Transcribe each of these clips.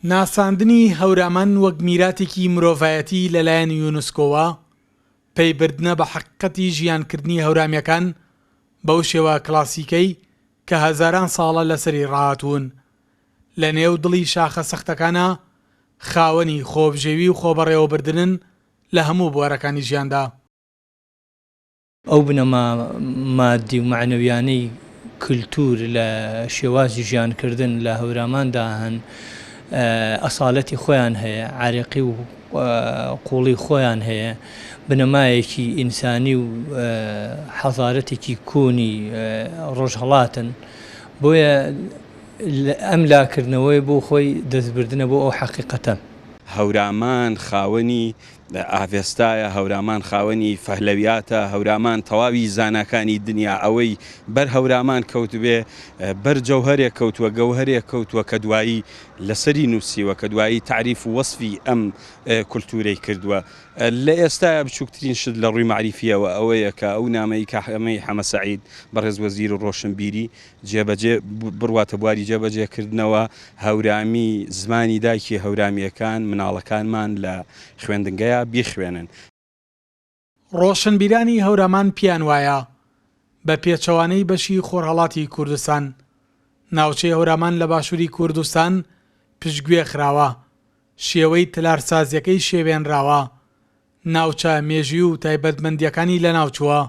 ناساندنی هەورامان وەک میراتێکی مرۆڤایەتی لەلایەن یونسکۆوە، پەیبردنە بە حەقیقەتی ژیانکردنی هەورامییەکان بەو شێوە کلاسیکەی کە هەزاران ساڵە لەسەری ڕاهاتوون لە نێو دڵی شاخە سەختەکانا خاوەنی خۆبژێوی و خۆبەڕێوەبردنن لە هەموو بوارەکانی ژیاندا. ئەو بنەما مادی و مەعنەویانەی کلتور لە شێوازی ژیانکردن لە هەوراماندا هەن، ئەسالەتی خۆیان هەیە، عەرەقی و قووڵی خۆیان هەیە، بنەمایەکی ئینسانی و حەزارەتێکی کۆنی ڕۆژهەڵاتن، بۆیە ئەم لاکردنەوەی بۆ خۆی دەستبردنە بۆ ئەو حەقیقەتە. هەورامان خاوەنی ئاڤێستایە، هەورامان خاوەنی فەهلەویاتە، هەورامان تەواوی زاناکانی دنیا ئەوەی بەر هەورامان کەوتبێ بەر جەوهەرێک کەوتووە، گەوهەرێک کەوتووە کە دوایی لەسەری نووسیوە، کە دوایی تەعریف و وەسفی ئەم کولتوورەی کردووە. لە ئێستایا بچووکترین شت لە ڕووی مەعریفییەوە ئەوەیە کە ئەو نامەی کە حەمەی حەمە سەعید بەڕێز وەزیری ڕۆشنبیری جێبەجێ بڕواتە بواری جێبەجێکردنەوە، هەورامی زمانی دایکی هەورامییەکان مناڵەکانمان لە خوێندنگەیا بیخوێنن. ڕۆشنبیرانی هەورامان پێیان وایە بە پێچەوانەی بەشی خۆرهەڵاتی کوردستان، ناوچەی هەورامان لە باشووری کوردستان پشتگوێ خراوە، شێوەی تەلارسازییەکەی شێوێنراوە، ناوچە مێژووی و تایبەتمەندییەکانی لەناوچووە،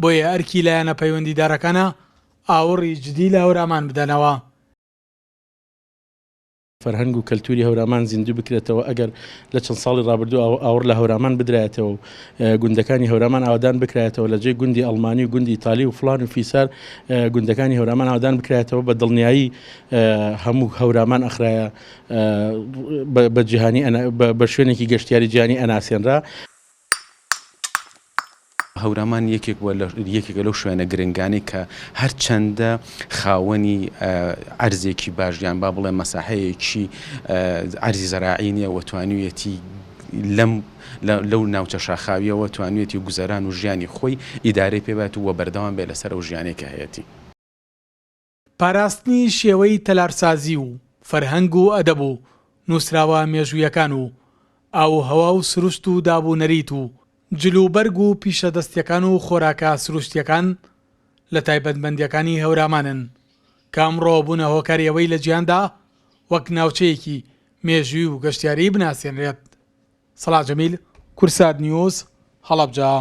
بۆیە ئەرکی لایەنە پەیوەندیدارەکانە ئاوڕی جدی لە هەورامان بدەنەوە. فەرهەنگ و کەلتوری هەورامان زیندوو بکرێتەوە، ئەگەر لە چەند ساڵی ڕابردوو ئاوڕ لە هەورامان بدرایەتەوە و گوندەکانی هەورامان ئاوەدان بکرایەتەوە لە جێی گوندی ئەڵمانی و گوندی ئیتالی و فڵان و فیسار گوندەکانی هەورامان ئاوەدان بکرایەتەوە بە دڵنیایی هەموو هەورامان ئەخرایە بە جیهانی بە شوێنێکی گەشتیاری جیهانی ئەناسێنرا. هەورامان یەکێک بووە لە یەکێکە لەو شوێنە گرنگانەی کە هەرچەندە خاوەنی عەرزێکی باش یان با بڵێم مەساحەیەکی عەرزی زەراعی نییە و توانیویەتی لەم لەو ناوچە شاخاوییەوە توانیویەتی گوزەران و ژیانی خۆی ئیدارەی پێ بات و بەردەوام بێت لەسەر ئەو ژیانەی کە هەیەتی. پاراستنی شێوەی تەلارسازی و فەرهەنگ و ئەدەب و نووسراوە مێژوویەکان و ئاووهەوا و سروشت و داب و نەریت و جل و بەرگ و پیشە دەستیەکان و خۆراکە سروشتیەکان لە تایبەتمەندیەکانی هەورامانن کە ئەمڕۆ بوونە هۆکاری ئەوەی لە جیهاندا وەک ناوچەیەکی مێژووی و گەشتیاری بناسێنرێت. سەڵاح جەمیل، کوردسات نیوز، هەڵەبجە.